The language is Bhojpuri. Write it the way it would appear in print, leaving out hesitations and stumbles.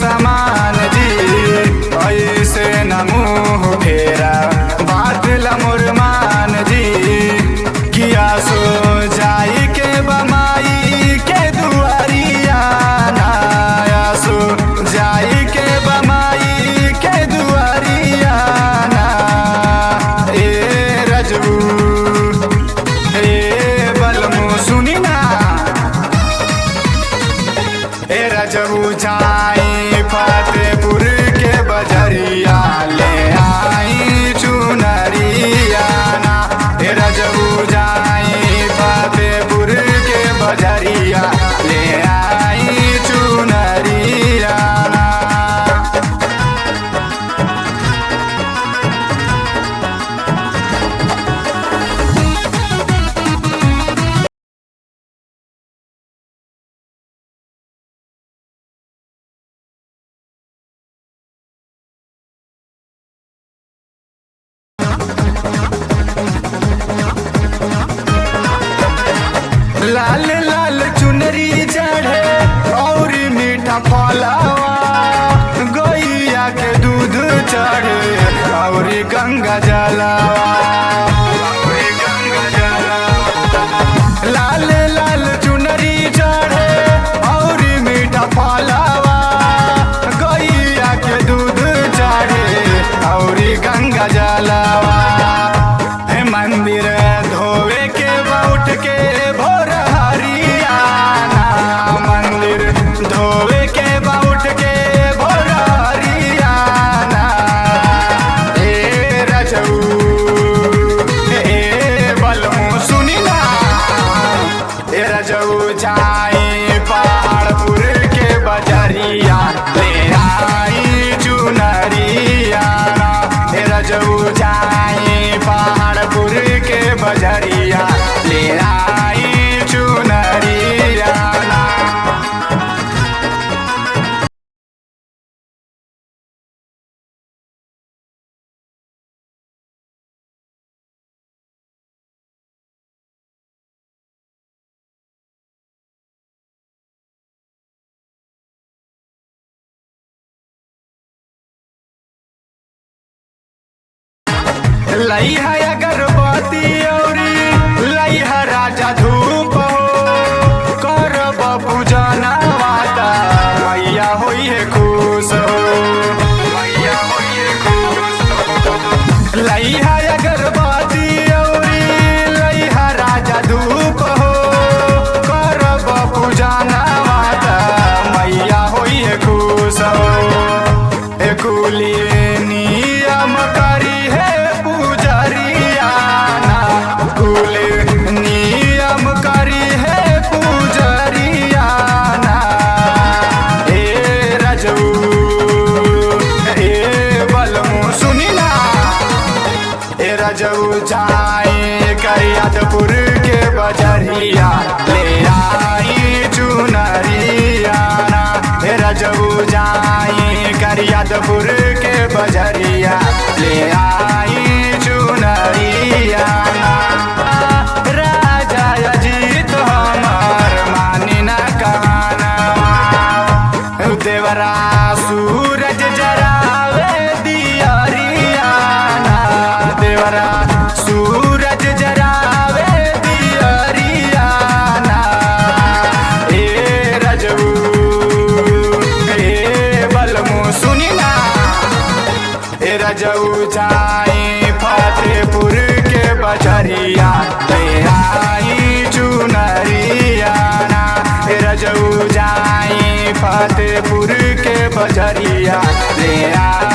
सामान जी। ऐसे न मुँह फेरा बात लमुर मान जी। किया सो जाई के बमाई के दुआरिया ना, सो जाई के बमाई के दुआरिया ना। ए रजबू ए बलमू सुनी ना, ए रजबू जाई फतेहपुर के बजरिया ले आई चुनरिया ना। ए रजबू जाई फतेहपुर के बजरिया ले आई चुनरिया ना। लाल लाल चुनरी चढ़े और मीठा फलावा, गैया के दूध चढ़े और गंगा जलावा। लाल लाल चुनरी चढ़े और मीठा फलावा, गैया के दूध चढ़े और गंगा जलावा। हे मंदिर धोवे के बौट के भोर हरियाणा, मंदिर धोवे के बौट के भोर हरियाणा। ए रजऊ ए बलमू सुनी ना, ए रजऊ जाई पहाड़पुर के बजरिया ले आई चुनरिया ना। ए रजऊ जाई पहाड़पुर के बजरिया ले आई चुनरिया ना। लइहा अगरबत्ती औरी लइहा राजा धूप हो, करब पूजना माता मैया होई है खुश हो, मैया होई है खुश हो। लइहा अगरबत्ती औरी लइहा राजा धूप हो, करब पूजना माता मैया होई है खुश हो। ए कुली नियम करी है पुजरिया ना, कुल नियम करी है पुजरिया ना। ए रजऊ ए बलमू सुनी ना, ए रजऊ जाई करियादपुर के बजरिया ले आई चुनरिया ना। ए रजऊ जाई करियादपुर के बजरिया ले आई चुनरिया ना। राजा अजीत हमार मानी ना कहाना, देवरा सूरज जरावे दियरिया ना। देवरा सूरज जरावे दियरिया ना। ए रजऊ ए बलमू सुनी ना, ए रजऊ जाई फतेहपुर के बजरिया ले आई चुनरिया ना। ए रजऊ जाई फतेहपुर के बजरिया ले आई।